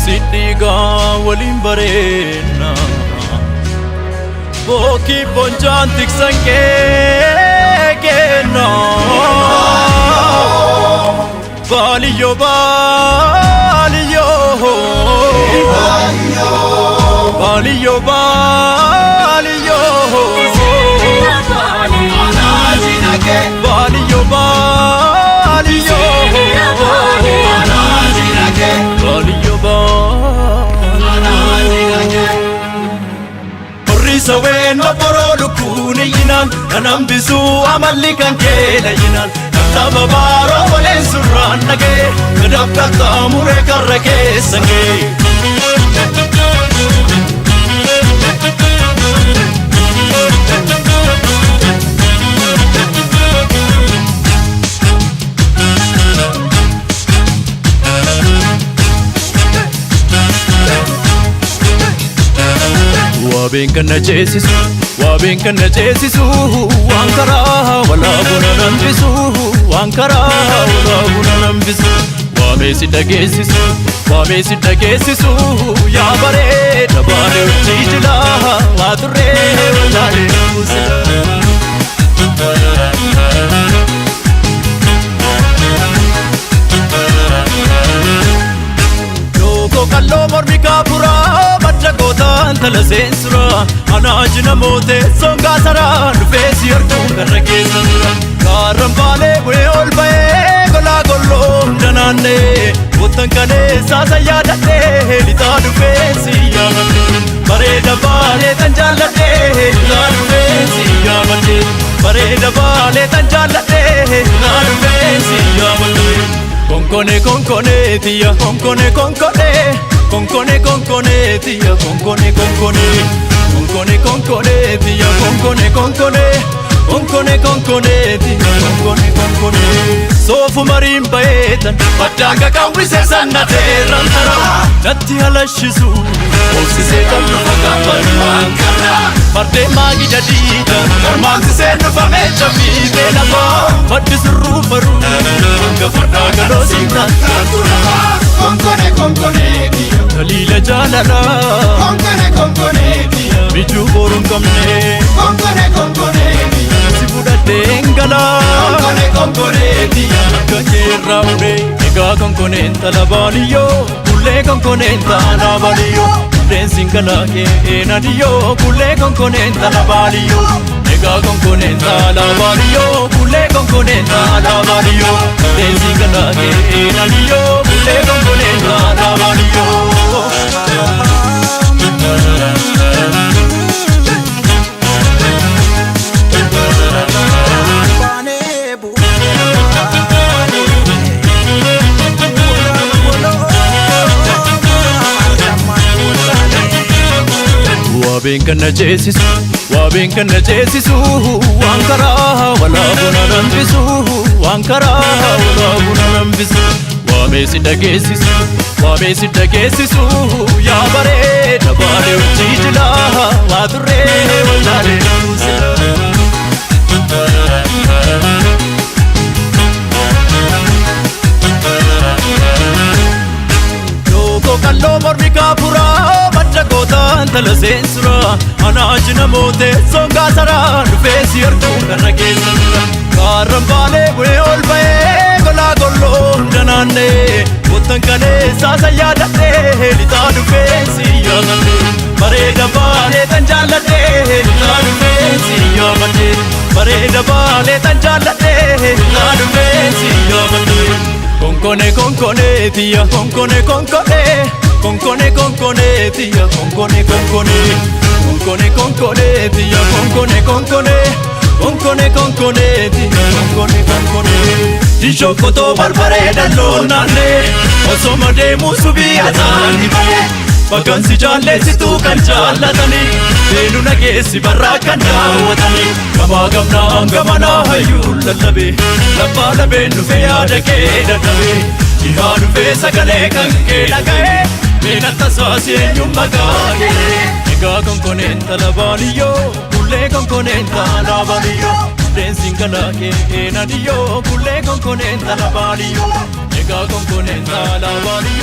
Sidhiigaa waliin bareenna. Bookii boncaan tiksan kee kenna. Baaliyyoo baaliyyoo. Baaliyyoo baaliyyoo. Baaliyyoo baaliyyoo. Baaliyyoo baaliyyoo. Horriisa ween obboroo lukkuun iyyinaan kan hambisuu amalli kan kee layyinaan Lafa baaroo waleen surraan dhagee gadaaf qaxxaamuree karra keessa gee. Waabeen kan na ceesisu, waabeen kan na ceesisu, waan karaa walaabuu na nambisu, waan karaa walaabuu na nambisu. Waamee si dhageessisu, waamee si dhageessisu, yaa bareeda baalee hojii jilaa, waa turree wallaalee kuusila. Lookoo qalloo mormi kaafuraa madda gootaan tala seensuraa anaaji namootee songaa saraa dhufee si arguun karra keessa tura. Gaarran baalee bu'ee ol ba'ee golaa golloo hunda naannee kottan kalee saasa yaadadhee lixaa dhufee si yaabadhe. Bareeda baalee tan jaalladhee lixaa dhufee si yaabadhe. Bareeda baalee tan jaalladhee lixaa dhufee si yaabadhe. Konkone konkone tiyya konkone konkone konkone konkone tiyya konkone konkone konkone konkone tiyya konkone konkone konkone konkone tiyya konkone konkone soofu mariin bayeetan baddaanga qawwise sannateerran tara natti halashisu obsisee kan dhufa gaaffalumaan kana fardeen maagida diida mormaansisee dhufa meecha fiixee lafaa maddi sirruu baruu hanga fardaa galoo siin taatu Konkone konkone tiyya. Taliila jaalalaa Konkone konkone tiyya. Mijuu boruu hin qabne Konkone konkone tiyya. Si fudhadheen galaa Konkone konkone tiyya. Akka keerraa uree egaa konkoneen tala baaliyyoo kullee konkoneen taana baaliyyoo kulleensin galaa kee nadiyyoo kullee konkoneen tala baaliyyoo egaa konkoneen taala baaliyyoo kullee konkoneen taala baaliyyoo kulleensin galaa kee nadiyyoo kullee konkoneen taala baaliyyoo. Waabeen kan na ceesisu, waabeen kan na ceesisu, waan karaa walaabuu na nambisu, waan karaa walaabuu na nambisu. Waamee si dhageessisu, waamee si dhageessisu, yaa bareeda baalee hojii jilaa, waa turree wallaalee kuusila. Lookoo qalloo mormi kaafuraa madda gootaan tala seensuraa anaaji namootee songaa saraa dhufee si arguun karra keessa tura. Gaarran baalee bu'ee ol ba'ee golaa golloo hunda naannee kottan kalee saasa yaadadhee lixaa dhufee si yaabadhe. Bareeda baalee tan jaalladhee lixaa dhufee si yaabadhe. Bareeda baalee tan jaalladhee lixaa dhufee si yaabadhe. Konkone konkone tiyya konkone konkone konkone konkone tiyya konkone konkone konkone konkone tiyya konkone konkone konkone konkone tiyya konkone konkone. Dishoo kotoo barbaree dalloo naannee osoma deemuu subii ataani malee bakkansi jaalleessituu kan jaallatanii seenu nageessi barraa kan daawwatanii gamaa gamnaa gamanaa hayyuu lallabee laffaa labeen dhufee yaada kee dadhabee dhihaa dhufee sagalee kan kee dhaga'ee meena tasaasi eenyuun maqaa kee. Egaa konkoneen tala baaliyyoo kullee konkoneen tala baaliyyoo kulleensin galaa kee nadiyyoo kullee konkoneen tala baaliyyoo egaa konkoneen tala baaliyyoo.